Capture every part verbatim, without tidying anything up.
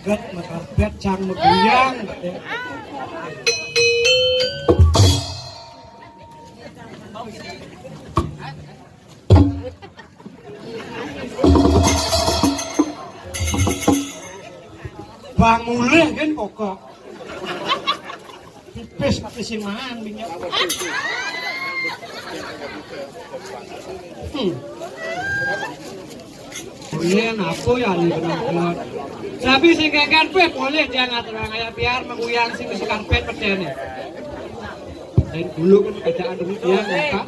Bet, makarpet, cang maguyang. Bang mulih kan pokok. Pipis mati simaan minyak. Hmm. Boleh apa ya ni benar-benar. Tapi sing kekan pe boleh dia ngatur orang kaya biar maguyang sing isi karpet petene. Dan dulu kan kerjaan dulu dia ngapa?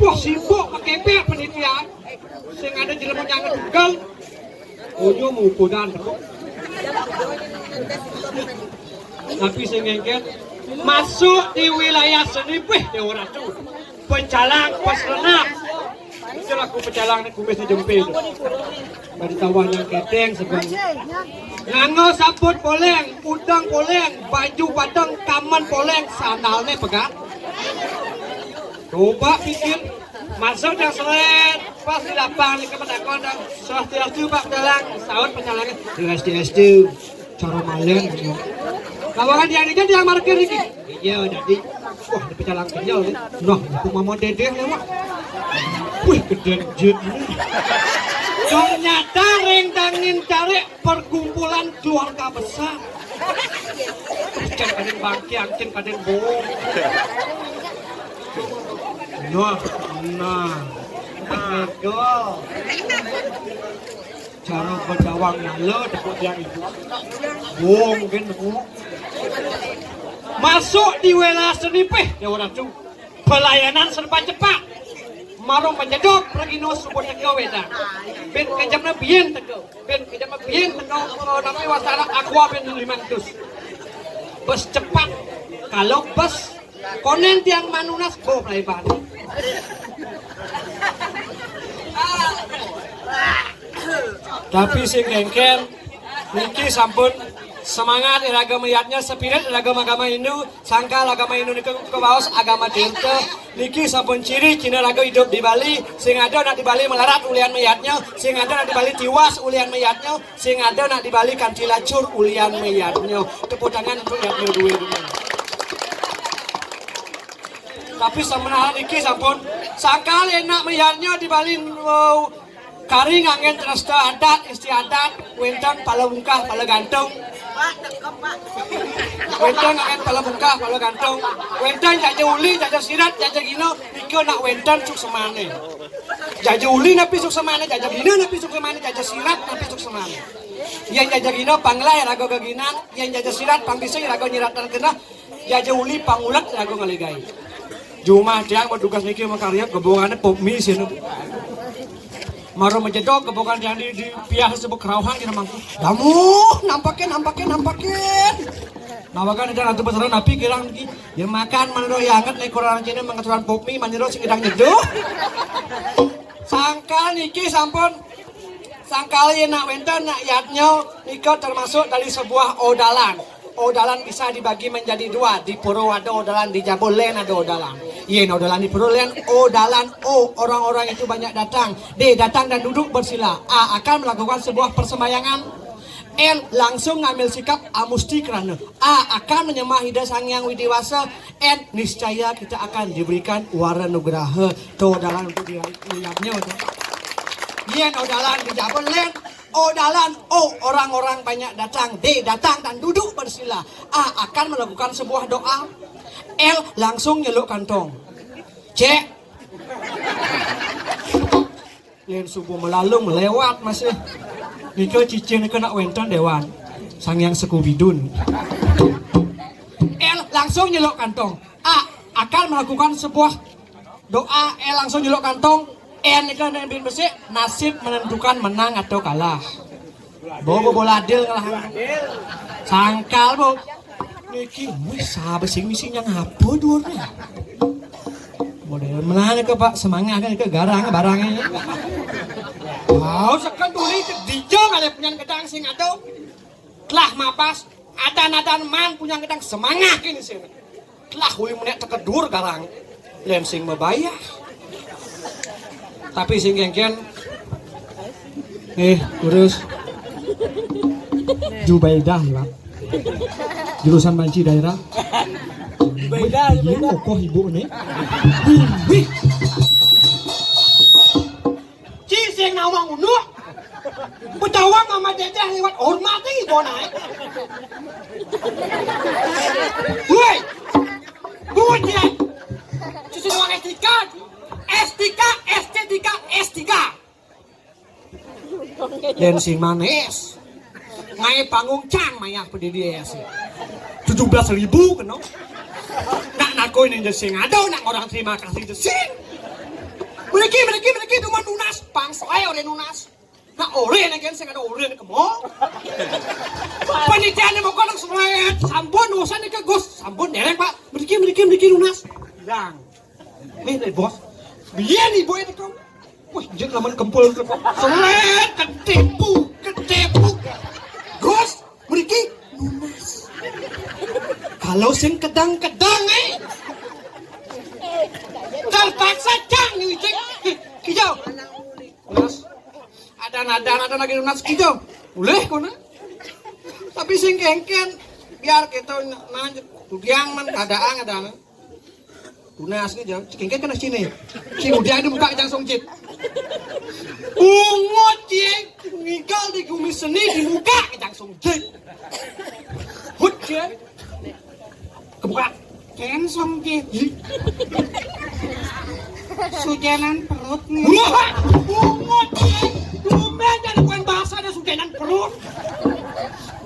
Wah, sibuk pakai pe penitia. Sing ada jelema nyanget dugal. Ojo mau udan terus. Tapi sing ngengket masuk di wilayah seni, weh, dia orang tu. Pecalang pas renang. Itu laku pecalang ni kumis jempe tu. Bari tawah yang keteng sebelah. Nganggo saput poleng, udang poleng, baju padang, kaman poleng, sandalnya pegat. Coba pikir, masuk dah seret, pas di lapang ni kepada kau dah. Swastiastu, Pak Pecalang, saut pecalang. Swastiastu, cara malen. Kawangan dia ni kan dia markir lagi. Iya, jadi, wah, di pecalang kenyal ni. Nah, aku mama dedeh lewat. Wih, gede jet ni. Ternyata ring tangin tarik perkumpulan keluarga besar. Cen kadin bangke, angkin kadin bohong. Nah, nah, nah. Cara bedawang nyala, tepuk tiang ibu. Bohong, mungkin nemu. Masuk di wilayah seni pe, dia orang tu. Pelayanan serba cepat. Marung menjedok, pergi no subuh teka wedang. Ben kejamnya bien teka. Ben kejamnya bien teka, eh, namanya wasana aqua ben lima ratus. Bus cepat. Kalau bus konen tiang manunas, bo pelai balik. Tapi sing kengken, niki sampun semangat iraga melihatnya, spirit iraga agama Hindu, sangkal agama Hindu nika kabaos agama Tirta. Niki sampun ciri cina raga hidup di Bali, sing ada nak di Bali melarat ulian melihatnya, sing ada nak di Bali tiwas ulian melihatnya, sing ada nak di Bali kanti lacur ulian melihatnya. Tepuk tangan untuk lihatnya dua dulu. Tapi sebenarnya niki sampun sangkal enak melihatnya di Bali, wow, kari nganggen terasta adat, istiadat, wenten pala bungkah, pala gantung. Wenten nganggen pala bungkah, pala gantung. Wenten jaja uli, jaja sirat, jaja gina, nika nak wenten suksemane. Jaja uli napi suksemane, jaja gina napi suksemane, jaja sirat napi suksemane. Yang jaja gina panglah raga geginan, yang jaja sirat pang bisa raga nyiratan kena, jaja uli pangulet raga ngelegai. Jumah tiang bertugas niki makarya kebongannya pop mie sini. Maro menjedok kebongan tiang di, di piah sebut kerauhan kena mangku. Damuh, nampakin, nampakin, nampakin. Nawakan itu nanti pesanan napi kirang niki. Ya makan maniro ya anget nih kurang cina mengaturan pop mie maniro sing gedang nyeduh. Sangkal niki sampun sangkal yen nak wenten nak yadnya nika termasuk dari sebuah odalan. Odalan bisa dibagi menjadi dua. Di Pura ada odalan, di Jabul lain ada odalan. Yen odalan di Pura lain, odalan O, orang-orang itu banyak datang. D, datang dan duduk bersila. A, akan melakukan sebuah persembayangan. L, langsung ngambil sikap amusti kerana. A, akan menyembah Ida Sang Hyang Widi Wasa. N, niscaya kita akan diberikan wara nugraha. Tu dalam untuk dilihatnya tu. Yen odalan di Jabul lain, odalan O, orang-orang banyak datang. D, datang dan duduk bersila. A, akan melakukan sebuah doa. L, langsung nyeluk kantong. Cek. Lain subuh melalung melewat masih. Nika cicing nika nak wenten dewan. Sang Hyang Sekubidun. L, langsung nyeluk kantong. A, akan melakukan sebuah doa. L, langsung nyeluk kantong. N, nika nak bin besik, nasib menentukan menang atau kalah. Bawa bola adil kalah. Sangkal, Bu. Niki wis sabe sing misi nyang apa duurnya? Model menane ke Pak, semangat kan ke garang barangnya. Wow, seken tuli dija ngalih punyan gedang sing ada. Telah mapas, adan-adan man punyan gedang semangat kini sing. Telah uli menek tekedur garang. Lain sing mabayah. Tapi sing kengken, eh, urus. Jubaidah, ya, Pak. Jurusan banci daerah. Wih, iya kokoh ibu nih. Wih, wih. Ci sing nawang unduk. Betawang mama jajah liwat hormati ibu naik. Woi. Buat ya. Cuci doang S tiga. S tiga, S tiga, S tiga. Yén sing manis. Ngaé panggung cang mayah pedidi S. Tujuh belas ribu kena. Nak nako ini jesing ada, nak orang terima kasih jesing. Mereka, mereka, mereka cuma nunas, pangsoé oleh nunas. Nak oleh nak sing ada oleh ke mall. Panitia ini mau kalau semua sampun urusan ke Gus, sampun dereng Pak. Mereka, mereka, mereka nunas. Yang. Nih, nih, bos. Biar nih boy itu. Wih, jek lamun kempul tuh. Selet, ketipu, ketipu. Gus, mriki nunas. Kalau sing kedang-kedang, eh. Terpaksa cang nih, cek. Kijau. Nunas. Ada nada, ada lagi nunas kijau. Boleh kono. Tapi sing kengken biar kita nanya tudiang man ada ada. Tunas nih, Jang. Cekengkeng kena sini. Si Udiang dibuka ke Jang Songjit. Ungut, ye. Ngigal di gumi seni dibuka ke Jang Songjit. Hut, ye. Kebuka. Ken Songjit. Sujenan perut nih. Wah, ungut, ye. Tumben jadi bukan bahasa ada sujenan perut.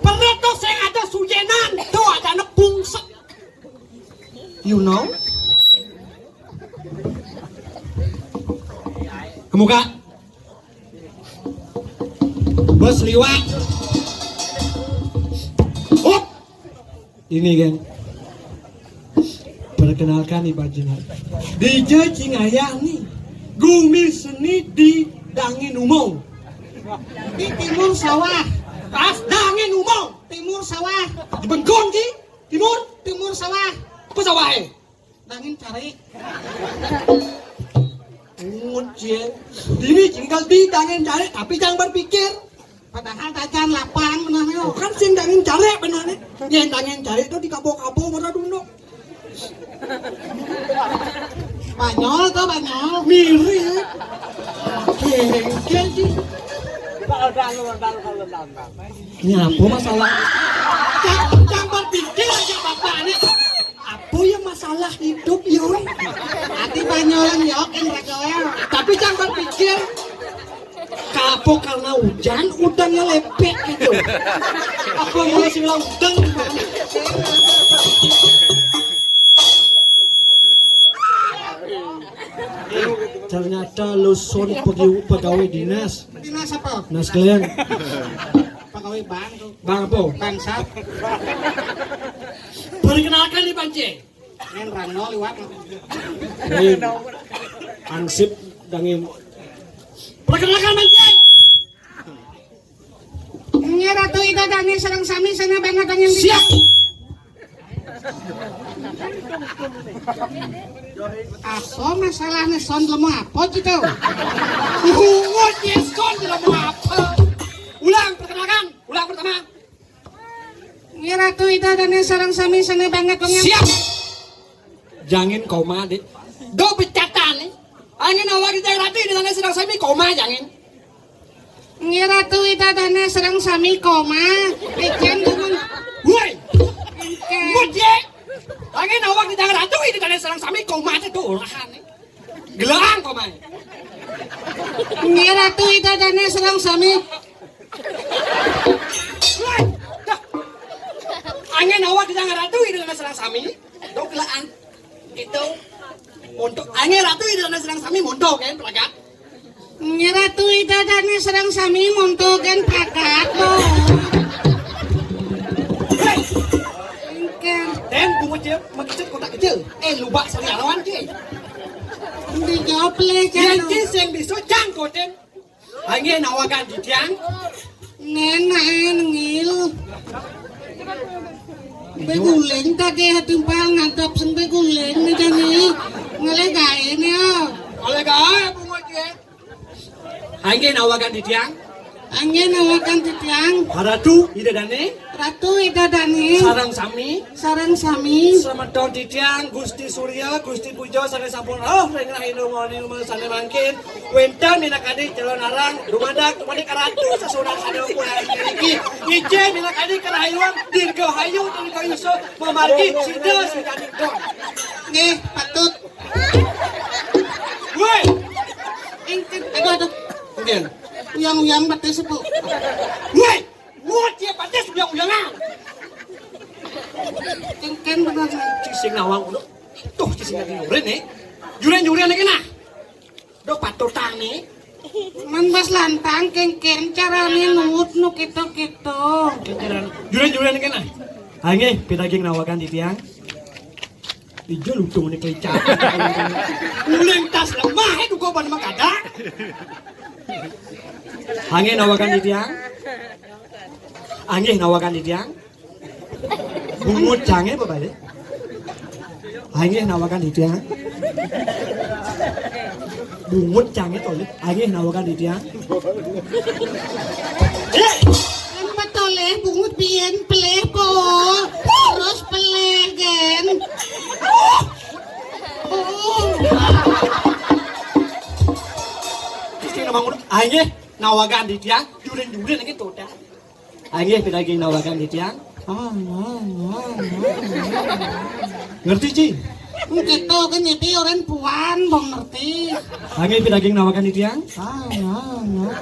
Perut tuh saya ada sujenan. Tuh ada nepung. You know? Kemuka. Bos liwat. Hop. Ini kan. Perkenalkan nih Pak Jimat. Dija cing ayah nih. Gumi seni di Dangin Umong. Di timur sawah. Pas Dangin Umong. Timur sawah. Di Bengkong, Ji. Timur, timur sawah. Apa sawah, eh? Dangin cari. Ungut, Cing. Ini tinggal di dangin cari, tapi jangan berpikir. Padahal tajan lapang benar yo. Kan sing dangin cari benar nih. Yang dangin cari itu di kabo-kabo mana dulu. Banyol tuh, banyol. Mirip. Gengkel, Cing. Ini apa masalah? Jangan, jangan berpikir aja bapak ini. Apa ya masalah hidup ya, weh? Ati banyolan ya, kan raga ya. Tapi jangan berpikir, kapo karena hujan, udangnya lepek gitu. Apa mau sing udang? Ternyata lu son pegawai dinas. Dinas apa? Dinas kalian. Pegawai bank tuh. Bang apa? Bangsat. Perkenalkan nih Pance. Ngen Rano liwat. Hei, hansip dangin. Perkenalkan Pance. Nyi Ratu Ida Dani sareng sami sana banget angin. Siap. Apa masalahnya son lemu apa gitu? Ungut ya son lemu apa? Ulang perkenalkan, ulang pertama. Nyi Ratu Ida Dani sareng sami sana banget angin. Siap. Jangin koma deh. Do becatan nih. Angin awak di daerah ini sana sedang sami koma jangin. Nyi Ratu Ida Dana sareng sami koma. Ejen dumun. Woi. Engke. Mut ye. Angin awak di tangan ratu ini kalian sareng sami koma itu tuh urahan. Gelang koma. Nyi Ratu Ida Dana sareng sami. Woi. Dah. Angin awak di tangan ratu ini kalian sareng sami. Tuh gelang. Gitu. Monto, angin ratu Ida Dana sareng sami monto kan pelagat. Nyi Ratu Ida Dana sareng sami monto kan pelagat tuh. Hei. Engke. Den bungut ya, makecet kotak kecil. Eh lubak sari alawan ki. Dijawab le. Yang kan. Ci sing bisa jangko den. Angin awakan di tiang. Nenan ngil. Beguling tadi timpal ngadep sing beguling nih jani. Ngelegain ya. Oleh gae bungut ya. Angin awakan di tiang. Inggih nawakan titiang. Ratu Ida Dane. Ratu Ida Dane. Sareng sami. Sareng sami. Semeton titiang Gusti Surya, Gusti Puja, sareng sampun rauh ring rahina wengi sane mangkin. Wenten minakadi calonarang dumadak, dumadak ka Ratu sesuunan sane kurang niki. Inggih minakadi karahayuan dirgahayu, dirgayusa, mamargi sida sida. Nggih, patut. Woi. Engken, aduh, aduh. Engken. Uyang-uyang batis, Bu. Woi. Woi, dia batis uyang-uyangan. Engken bener. Cicing nawang kudu. Tuh, cicing lagi nyurin nih. Juren-juren lagi nah. Duh, patutang nih. Man bas lantang kengken carane nuut nu kita-kita. Juren-juren lagi nah. Angge, pitaging nawakan titiang. Ijo lutung ni kelincah. Uling tas lemah, eh, duko ban makada. Angge nawakan titiang. Angge nawakan titiang. Bungut cange apa balik? Angge nawakan titiang. Bungut cange tolih. Angge nawakan titiang. Kan patoleh bungut biyen peleh po. Terus peleh gen. Oh. Gusti Namang Urut, angge nawagan titiang, jurin-jurin angge total. Angge pitaging nawagan titiang. Ah, ah, ah, ah, ah. Ngerti, Ci? Engke to kan nyepi orang puan bong ngerti. Angge pitaging nawagan titiang. Ah, ah, ah,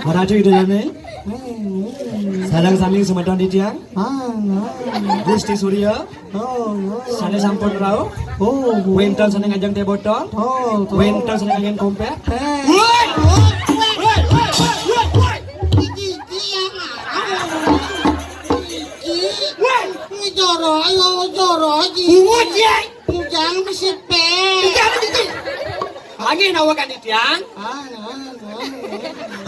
ah. Ratu Ida Dane. Hmm, hmm. Sareng sami semeton titiang. Ah, ah, ah. Gusti Surya. Oh, oh. Sane sampun rauh. Oh, oh. Wenten sane ngajeng teh botol. Oh, oh. Wenten sane nganggen kompet. Eh. Woi! Woi, woi, woi, woi, woi, woi. Iki, iki yang ngarang. Iki. Woi! Ngejoro, ayo ngejoro, iki. Bungut, ya. Ujang bisi pe. Ujang bisi. Angge nawakan titiang. Ah, ah,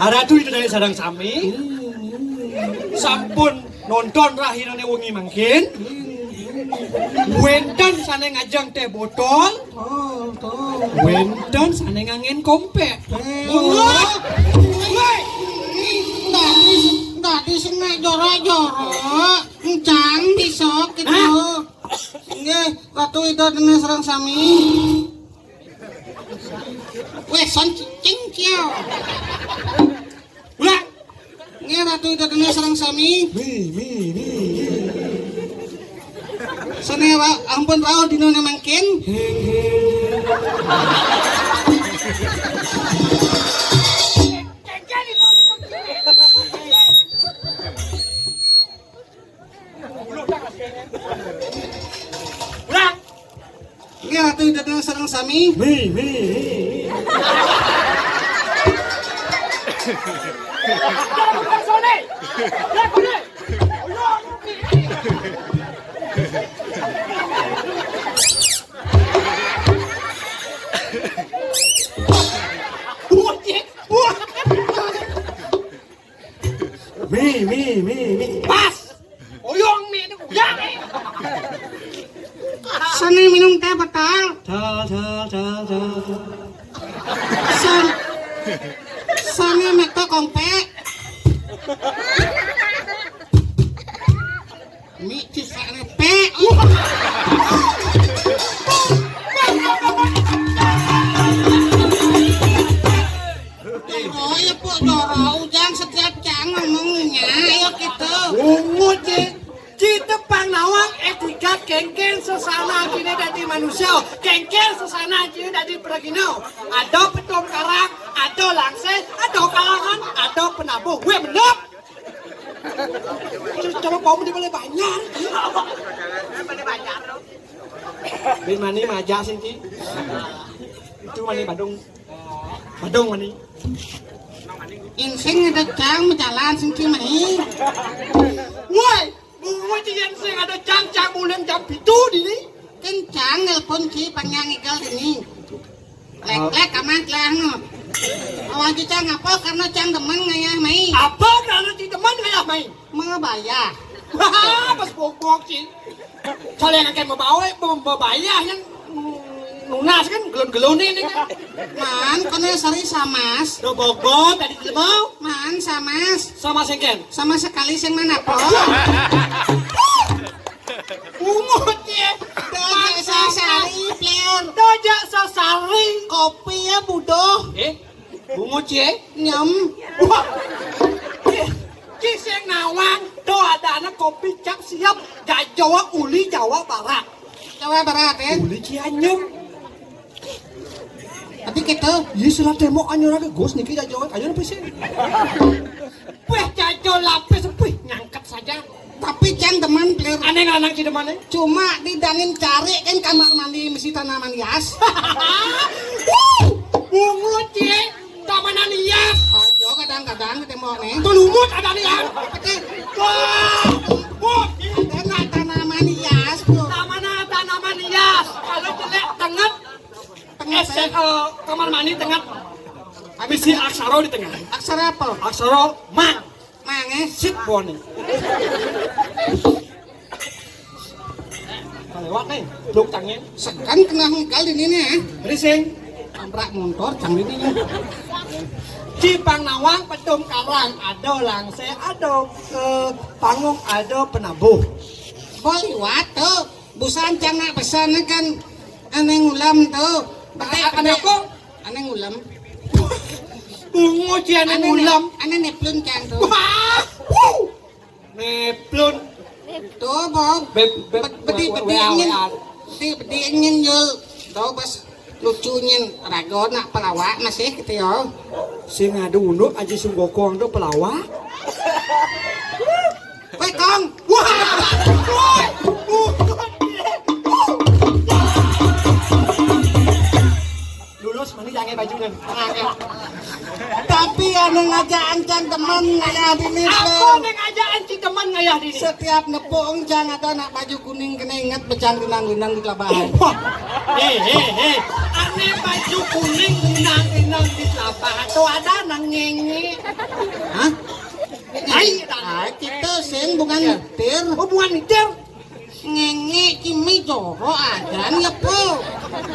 ah, ah. Ratu Ida Dane sareng sami. Hmm, hmm. Sampun nonton rahinane wengi mangkin. Wenten sane ngajeng teh botol. Oh, to. Wenten sane nganggen kompet. Eh, bungut. Woi. Dadi, dadi sing jorok-jorok. Encang besok gitu. Hah? Nggih, Ratu Ida Dane sareng sami. Weh, son cicing kiau. Ulah. Nggih, Ratu Ida Dane sareng sami. Mi, mi, mi, mi. Sane ra-, ampun rauh dinane mangkin. Ulah. Nggih, Ratu Ida Dane sareng sami. Mi, mi, mi, mi. Mi, mi, mi, mi. Pas. Oyong mi itu uyang, eh. Sane minum teh botol. Tal, tal, tal, tal, tal. San-, sane meto kompe. Mi cisa repe. Doro ya, Pok, doro. Ujang setiap cang ngomongnya, ayo gitu. Bungut, Ci. Ci tepang nawang etikat kengken sesana cine dadi manusia, kengken sesana cine dadi pragina. Ada petum karang, ada langse, ada kalangan, ada penabuh. Weh, menep. Terus coba kamu di balai banjar. Bin mani maja sing, Ci. Itu mani Badung. Badung mani. Insing ada cang majalan sing, Ci, mani. Woi, bungut, Ci, insing ada cang, cang bulan jam pitu dini. Kencang nelpon, Ci, panjang igal dini. Lek, lek, amat lah, no. Awan Ci cang apa karena cang demen ngayah mai. Apa karena Ci demen ngayah mai? Mabaya. Wah, pas bok-bok, Ci. Soalnya kakek mabawa, mabayah yang Nunas kan gelon-gelone ini kan. Man, kono sari samas. Do bogo tadi jelema. Man, samas. Sama sing ken. Sama sekali sing mana po? Bungut ya. Dojak sasari, player. Dojak sasari. Kopi ya budoh. Eh, bungut ya. Nyem. Wah. Ki sing nawang, do ada anak kopi cap siap. Jawa uli Jawa Barat. Jawa Barat ya. Uli Cianjur. Tapi kita, iya, selat tembok anyur aja, Gus, niki jajan, ayo, apa sih? Weh, jajan lapis, weh, nyangkep saja. Tapi cang demen, player. Aneh lanang ci demen, eh? Cuma didangin cari kan kamar mandi mesti tanaman hias. Wuh, bungut, ci. Tanaman hias. Aja kadang-kadang di tembok nih. Itu lumut ada nih, ya. Peti. Wah, lumut. Ada nggak tanaman hias, bro? Tanaman, tanaman hias. Kalau jelek, tengah. Tengah, eh, saya, eh, kamar mandi tengah. Bisi aksara di tengah. Aksara apa? Aksara ma. Manges. Sit bone. Lewat nih, blok tangin. Sekan kena hengkal di sini ya. Rising. Tamprak motor cang di sini. Cipang nawang pedum karang, ada langse, ada ke panggung, ada penabuh. Boliwat tuh, busan cang nak pesan kan aneh ngulam tuh. Betek, aneh betek. Kok? Aneh ngulam. Bungut ya, aneh ngulam. Aneh neplun cang tuh. Wah, wuh. Neplun. Tuh, Bong. Beb, beb, bedi, bedi ingin. Bedi, bedi ingin, Yul. Tuh, bos. Lucu nyin. Rago nak pelawak masih gitu ya. Sing adu unduk aja sing bokong tuh pelawak. Weh, Kong. Wah. Woi. Lulus mani jangan baju kan. Tapi anu ngajak ancang teman ngayah dini. Apa neng ngajak anci teman ngayah dini? Setiap nepuk encang ada nak baju kuning kena ingat becang rinang-rinang di kelabahan. Wah. Hei, hei, hei. Ane baju kuning rinang-rinang di kelabahan. Tuh ada nang ngengi. Hah? Hai, hai, kita sing bukan nyetir. Oh, bukan nyetir. Ngenge kimi joro ajan ya po.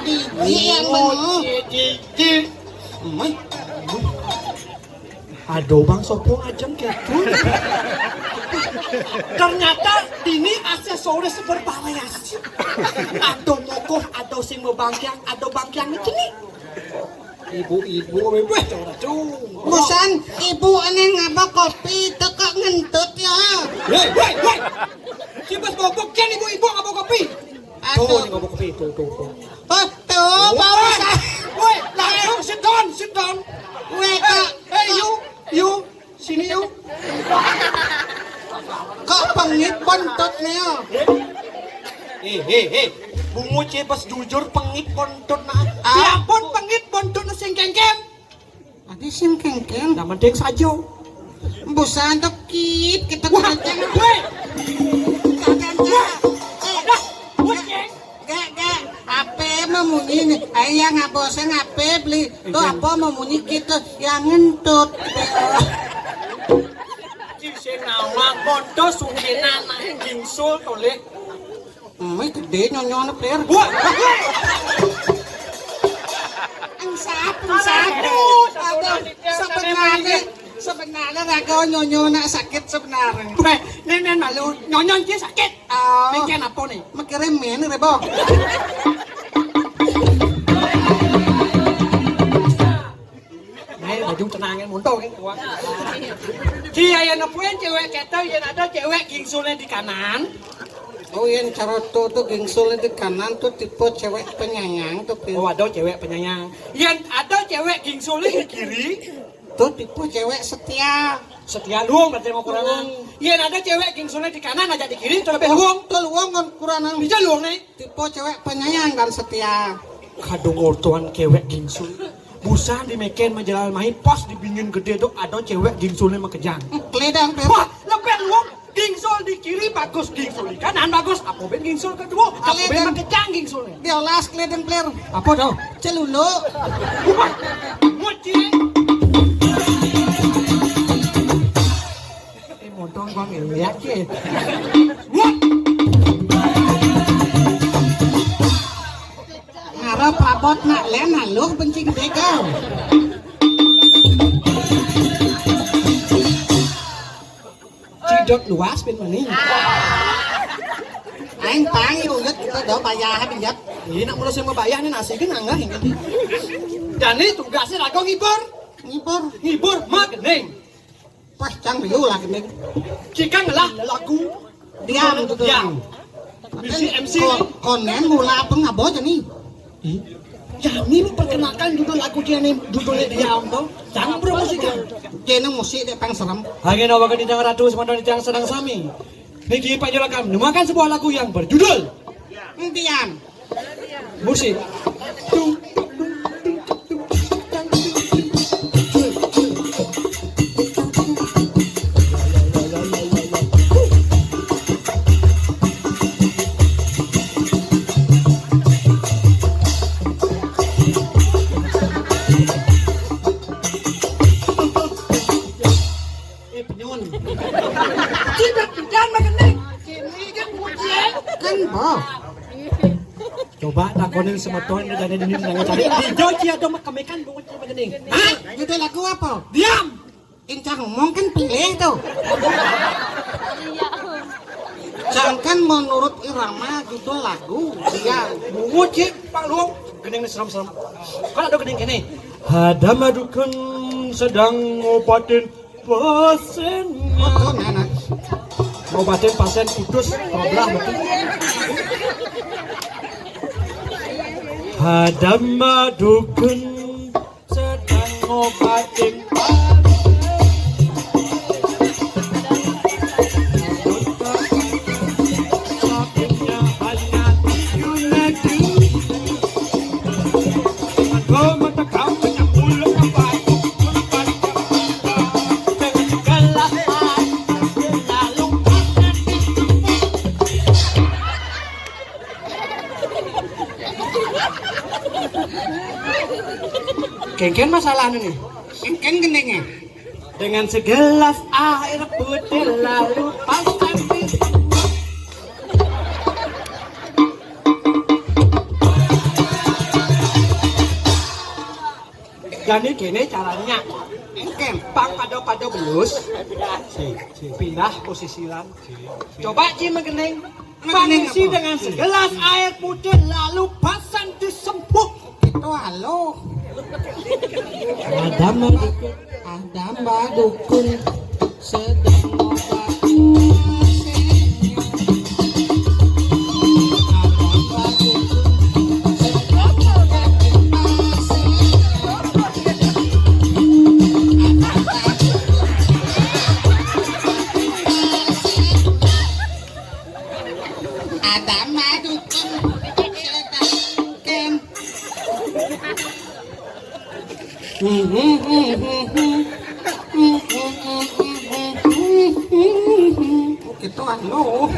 Diji yang bener. Diji. Meh. Aduh, Bang Sopo ngajeng gitu. Ternyata ini aksesoris bervariasi. Ada mokoh, ada sing bebangkiang, ada bangkiang ini. Ibu-ibu, weh, weh, ora cung. Bosan, ibu aneh ngaba kopi, teka ngentut ya. Weh, weh, weh. Si bos bobok kan ibu-ibu ngaba kopi. Aduh. Tuh, ini ngaba kopi, tuh, tuh, tuh. Oh, tuh, bau sa- Weh, langsung sit down, sit down. Weh, hey, kak. Hey, you, you. Sini yuk. Kok pengit bontut nih yo? Eh, eh, eh. Bungut cie pas jujur pengit bontut nah. Ah? Ya ampun pengit bontut nah sing kengkeng. Adi sing kengkeng. Nah mending sajo. Busan tuh kit kita kengkeng. Weh. Kagak. Eh, dah. Weh. Gak, gak. Ape memunyi nih? Ayo yang ngaboseng ape beli? Tuh apa memunyi gitu? Yang ngentut. Cise nawang bondo sungkenan gingsul toleh. Meh gede nyonyone, Plir. Wah. Engsap, engsap. Aduh, sebenarnya, sebenarnya raga nyonyo nak sakit sebenarnya. Weh, nenen malu nyonyo iki sakit. Oh. Mikir apa nih? Mikire men rebo. Nah, baju tenangin muntung kan. Ki ayo nepuin cewek kita yang ada cewek gingsulnya di kanan. Oh, yang cara tuh tuh gingsulnya di kanan tuh tipe cewek penyayang tuh, Pir. Oh, ada cewek penyayang. Yang ada cewek gingsulnya di kiri. Tuh tipe cewek setia. Setia luang berarti mau kurangan. Luang. Yang ada cewek gingsulnya di kanan aja di kiri terlebih luang. Tuh luang kan kurangan. Bisa luang nih. Tipe cewek penyayang dan setia. Kadung ortuan cewek gingsul. Busan di meken majalah main pas di bingin gede dok ada cewek gingsulnya makejang. Keledang, Pir. Wah, lebih luang. Gingsul di kiri bagus, gingsul di kanan bagus. Apa ben gingsul kedua? Apa ben makejang gingsulnya? Diolas keledang, Plir. Apa tuh? Celulu. Wah, muci. Eh, montong gua ngeliat ya. Wah. Ngarep Nak lén aluh bencing dégao. Cidot luas bin mani. Aing tang uyut kita do bayah bin jap. Ini nak mula sing bayah ni nasi kan anggah ini. Jani tugasnya lagu ngibur. Ngibur. Ngibur mak gening. Pas cang riu lah gening. Cikang lah lagu. Diam tu. Diam. Bisi M C. Ko-, konen mula apa ngabo jani? Ih, jani memperkenalkan judul lagu dia ni, judulnya dia, Om, tu. Jangan promosikan. Dia ni musik dia pang serem. Hangin awak di tengah ratu, sementara yang sedang sami. Niki Pak Jolakam, nemakan sebuah lagu yang berjudul Entian. Musik. Tung, tung, tung, tung, tung, tung, tung. Eh, penyun. Tidak, jangan makan nih. Ini kan kucing. Kan, Bo. Coba takonin semeton di dana dini nang cari. Di Georgia ada mak kemekan bungut di magening. Hah? Judul lagu apa? Diam. Incang ngomong kan pilih tuh. Jangan menurut irama judul lagu. Diam. Bungut cik, Pak Luh. Gening serem-serem. Kalau ada gening gini. Hadam adukan sedang ngobatin pasiennya. Betul, Nana. Ngobatin pasien putus, belah betul. Hadam adukan sedang ngobatin pasien. Kengken masalah ini. Kengken gendengnya. Dengan segelas air putih lalu pasang di. Jadi gini caranya. Kengken pang pada-pada belus. Si, si. Pindah posisi lan. Coba Ji magening. Magening. Pangisi apa? Dengan segelas air putih lalu pasang di sempuk. Itu halo. Ada mah dikit. Ada Mbah Dukun sedang ngobati pasiennya. Ada Mbah Dukun sedang ngobati pasiennya. Ada Mbah Dukun sedang ngobati pasiennya. Ada Mbah Dukun sedang ken. Gitu anu.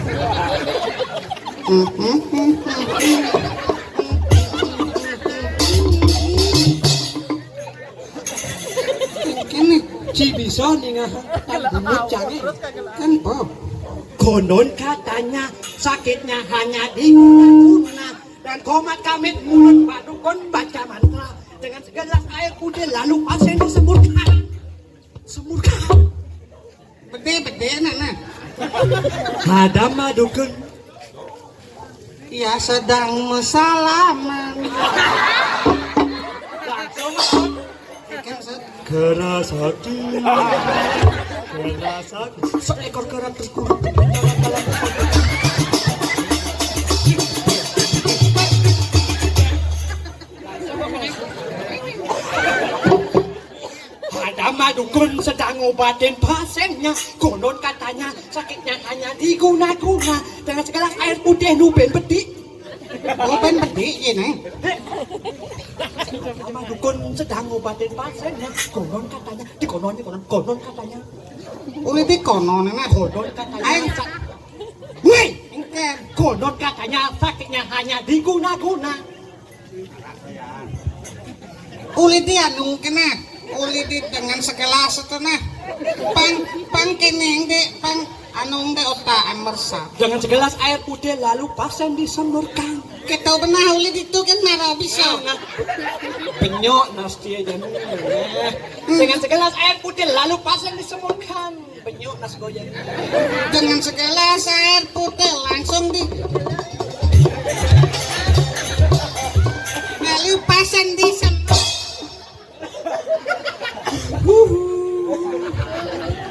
Kene ci bisa ningah tan bungut cange. Kan, Bob? Konon katanya sakitnya hanya di guna-guna dan komat kamit mulut Pak Dukun baca mantra dengan segelas air putih lalu pasien disemburkan. Semurka. Bede, bede, nah, nah. Hadam mah Dukun. Ya sedang mesalaman. Langsung. Kan, Sat? Keras hati. Keras hati. Seekor kera terkurung. Ada mah Dukun sedang ngobatin pasiennya. Konon katanya sakitnya hanya diguna-guna dengan segelas air putih nu ben bedik. Oh, ben bedik ya, Neng. Ada mah Dukun sedang ngobatin pasiennya. Konon katanya, di konon, di konon, konon katanya. Oh, ini konon, Neng. Konon katanya. Ayo, Cak. Wih, engke. Konon katanya sakitnya hanya diguna-guna. Uliti anu kena, uliti dengan segelas itu nah. Pang, pang kene, Dek, pang. Anu nggih otak meresap. Dengan segelas air putih lalu pasang disemburkan. Kita benar uli itu kan marah bisa. Nah, nah. Benyok nasi aja. Dengan segelas air putih lalu pasang disemburkan. Benyok nasi goyang. Dengan segelas air putih langsung di lalu pasang di sem.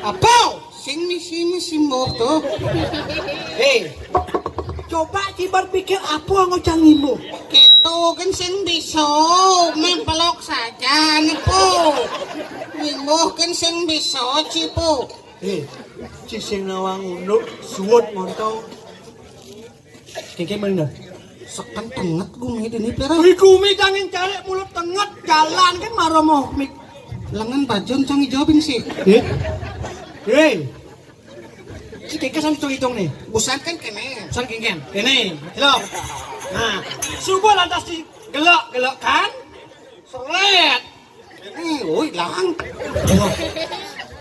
Apa? Sing misi misi moh tuh. Hei, coba ci berpikir apa ngocang imbuh. Kita kan sing bisa mempelok saja nepo. Imbuh kan sing bisa cipo. Hei, ci sing nawang unduk suwut montong. Kengken mana? Seken tenget gumi dini pira. Wih, gumi dangin cari mulut tenget jalan kan maromoh mik. Lengan bajun cang ijo sih. Eh? Hei. Si kengken sang hitung-hitung nih. Busan kan kene. Busan kengken. Ini. Halo. Nah, subuh lantas di gelok-gelok kan? Seret. Ih, woi, lang.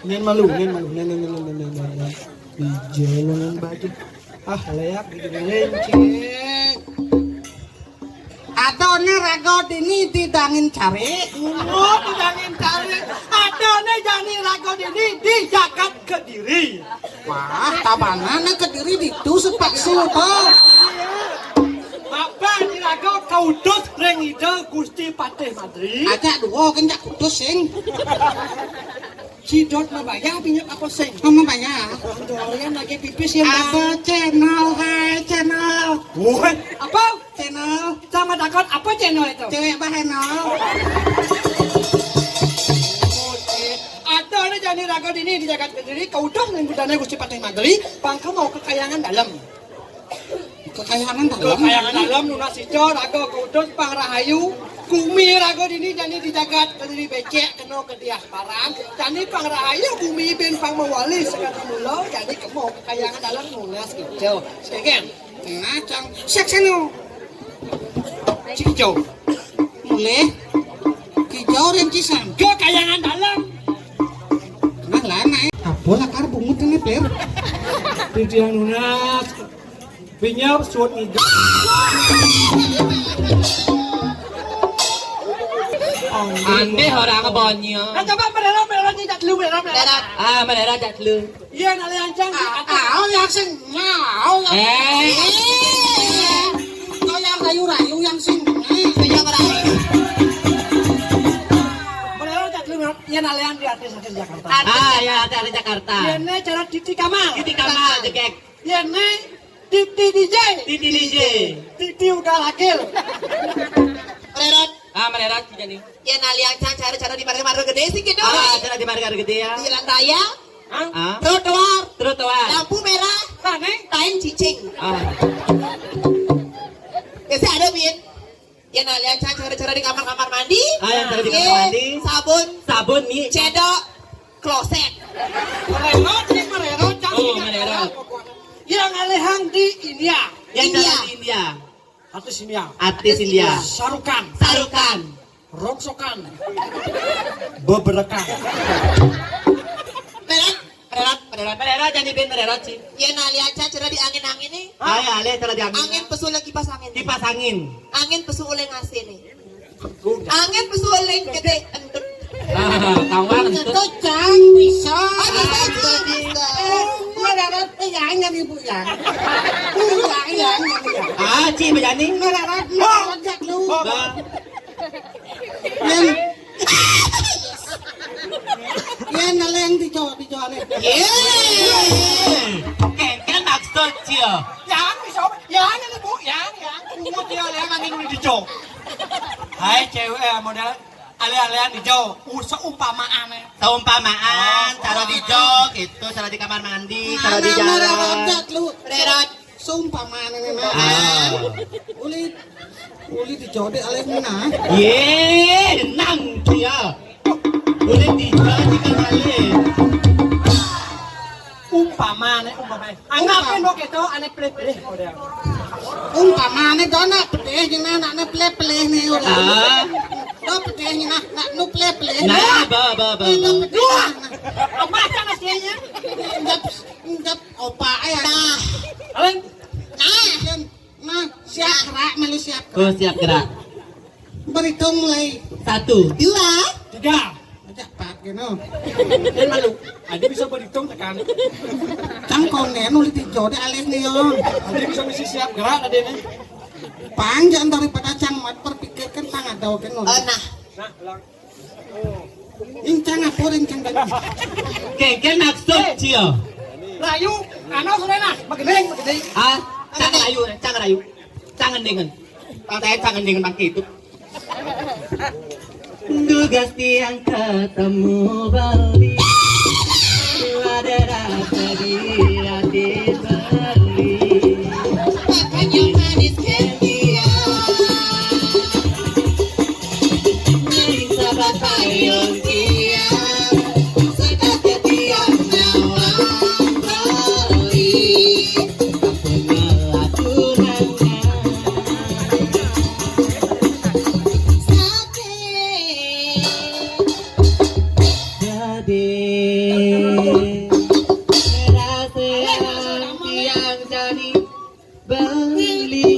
Ngen malu, ngen malu, ngen, ngen, ngen, ngen, ngen, ngen, ngen. Di jalanan baju. Ah, leak di lenceng. Adone rago dini didangin cari. Oh, didangin cari. Adone jani rago dini di jagat Kediri. Wah, tabanane Kediri ditu sepaksu to. Bapa diraga kautus ring Ida Gusti Patih Madri. Aja dua kan jak kutus sing. Cidot mabayah pinyap apa sing? Mama bayar. Dorian lagi pipis ya. Apa channel, hai channel. Woi, apa? Channel. Sama takut apa channel itu? Cewek bahenol. Ada ada jani raga dini di jagat Kediri, kautus ring budane Gusti Patih Madri, pangka mau kekayangan dalam. Kekayangan dalam. Kekayangan dalam nunas ijo raga kautus pang rahayu. Gumi raga dini jani di jagat Kediri becek kena kediah parang. Jani pang rahayu gumi bin pang mawali sekali mula jani kemo kekayangan dalam nunas ijo. Sekian. Nah, cang sekseno. Cikijo. Mulih. Kijau ring cisan. Kekayangan dalam. Nah, lana. Apa lakar bungut ini, Plir? Titiang nunas. Binyar suat ngiga. Andeh orang banyak. Nah, coba merera, merera, tidak dulu, merera, merera. Ah, merera, tidak dulu. Iya, nale ancang. Ah, yang sing mau yang. Eh. Kau yang rayu-rayu yang sing. Iya, merera. Merera, tidak dulu, merera. Iya, nale yang di artis-artis Jakarta. Ah, ya, ada di Jakarta. Iya, ini cara titi kamar. Titi kamar, jegek. Yén né Titi D J. Titi D J. Titi udah lahir. Mererot. Ah, mererot jadi. Yén alian cang cara-cara di marga-marga gedé sih gitu. Ah, cara di marga gedé ya. Di jalan raya. Ah. Trotoar. Trotoar. Lampu merah. Tain cicing. Ah. Biasa ada bin. Yén alian cang cara-cara di kamar-kamar mandi. Ah, yang cara di kamar mandi. Sabun. Sabun, Mi. Cedok. Kloset. Mererot, nih, mererot, cang. Oh, mererot. Yang alehang di India. Yang India. Cara di India. Artis India. Artis India. Sarukan. Sarukan. Rongsokan. Beberekan. Mererot, mererot, mererot, mererot, jadi bin mererot sih. Yén alian cang cara di angin-angin nih. Ah, ya, aleh cara di angin. Angin pesu lagi kipas angin. Kipas angin. Angin pesu oleh ngasih nih. Angin pesu oleh gedé entut. Ah, tawang entut. Itu cang bisa. Oh, bisa, bisa, bisa. Mererot, eh, ya, nyanyi, Bu, ya. Bu, ya, ya, nyanyi, ya. Ah, Ci, bejani. Mererot, mererot, jak lu. Bah. Yén, yén alehang dijo, dijo aleh. Yé. Kéngkén maksud Ci ya. Yang bisa, yang ini, Bu, yang, yang. Bungut ya, alehang angin udah dijo. Hai, cewek, eh, model aleh-alehan dijo, uh, seumpamaane. Seumpamaan, cara dijo, gitu, cara di kamar mandi, cara di jalan. Mererot, jak lu. Mererot. Seumpamaane, nah. Ah. Uli, uli dijo dé aleh nah. Yé, nang dia. Uli dijo di kamar aleh. Umpamane, umpamane. Anggapin kok gitu, ane pelih-pelih model. Umpamane do nak pedih, jeng nak, nak pelih-pelih nih udah. Ah. Do pedih, nak, nak nu pelih-pelih. Nah, ba, ba, ba, ba. Ini pedih, nah. Apa aja mas dia? Ndap, ndap, apa Siap gerak, malu siap gerak. Oh, siap gerak. Berhitung mulai satu, dua, tiga. Aja pat gitu. Ini malu. Adi bisa berhitung tekan. Cangkong nih, nuli tijo deh alih nih, Om. Adi bisa misi siap gerak tadi nih. Panjang daripada cang mat berpikir kan tang ada, oke, nuli. Oh, nah. Nah, ulang. Incang apa, incang tadi? Kengken maksud cio. Rayu, ano sore nah, begening, begening. Ah, cang rayu, cang rayu. Cang ngendingan. Patai cang ngendingan bangkit itu. Tugas tiang ketemu Bali. Ada rasa di hati Bali. Makanya manis ke dia. Sabat payung tiang, sedap tiang nawang beli. Aku melaturana. Sakit. Jadi, rasa yang tiang jadi beli.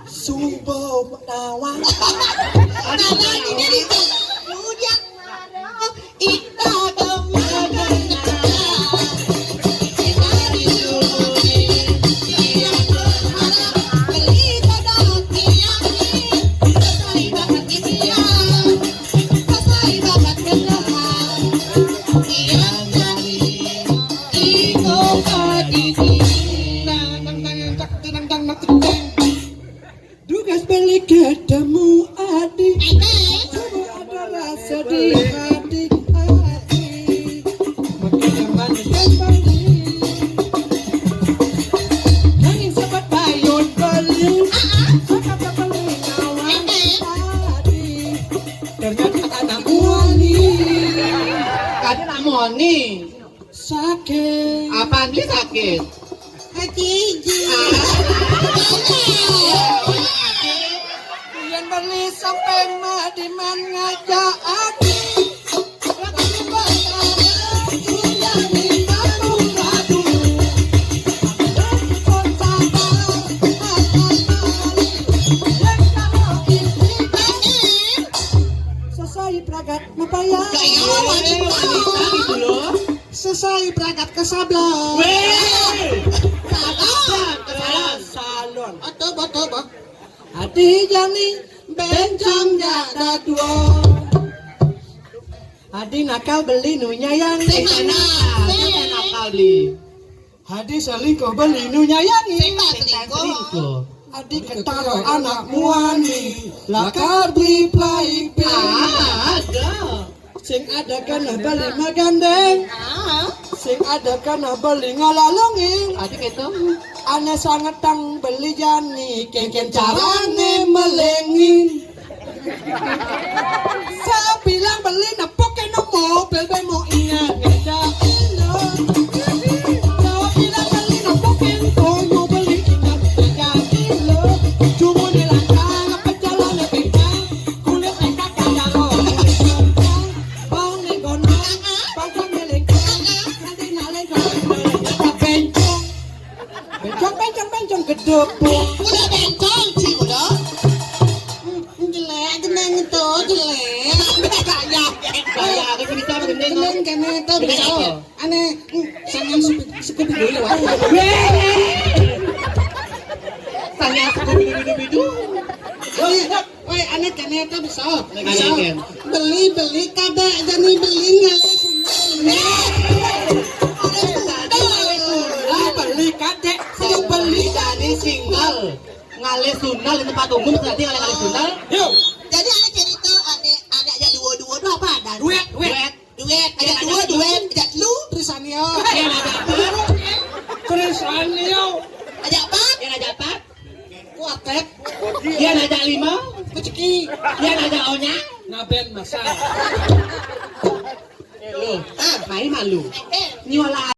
Subo menawa. Anak ini rujak. Ita kemana? Kita rindu. Tiang berharap beli kodok tiang. Selesai banget ini ya. Selesai banget kenal. Tiang jadi iko kadidi. Nang, nang, nang, nang, nang, nang, nang, nang. Tugas beli ketemu Adi. Coba ada rasa di hati Adi. Makin manis kembali. Nanging sempat bayun beli. Sempat beli nawang Adi. Ternyata anak muani. Ada namoni. Sakit. Apaan dia sakit? Hati izin. Yang beli sampai madiman ngajak aku. Selesai pragat mapaya. Kayak wanita gitu loh. Selesai berangkat ke Sablon. Weh. Sablon. Sablon. Atau, atau, Adi jani bencong jada dua. Adi nakal beli nunya yang sing mana? Sing nakal beli. Adi selingkuh beli nunya yang sing selingkuh. Adi ketaro anak muani lakar beli play. Ah, ada. Sing ada kena beli magandeng. Ah. Sing ada kena beli ngalalungin. Adik itu. Ane sanget tang beli jani, kengken carane melengin. Saya bilang beli nepuk kena mobil, be mau ingat ngejak lo. Saya bilang beli nepuk kena mau beli ingat ngejak lo. Cuma nih langkah, apa jalan lebih kulit engkak kagak lo. Bang nih gondrong, bang kan milik. Nanti naleng kalau bencong. Bencong, bencong, bencong gedebuk. Udah bencong sih, udah. Hmm, jelek, geneng itu, jelek. Gaya, gaya, ada cerita begini, geneng, geneng itu, bisa. Ane, hmm, sama suku, suku dulu lewat. Weh! Tanya suku bidu-bidu. Woi, ane kene tuh bisa. Bisa. Beli, beli kadek, jadi beli ngalih. Beli kadek, saya beli dari single. Ngalih sundal di tempat umum, berarti ngalih, ngalih sundal. Yuk. Jadi ane cerita, ane, ane aja duo-duo tuh apa ada? Duet, duet. Duet. Duet, aja duo, duet, aja lu, Trisanio. Yang ada apa? Trisanio. Aja apa? Yang ada apa? Kuartet. Dia ngajak lima. Rezeki. Dia ngajak onya. Naben masa. Lu, ah, main malu. Nyola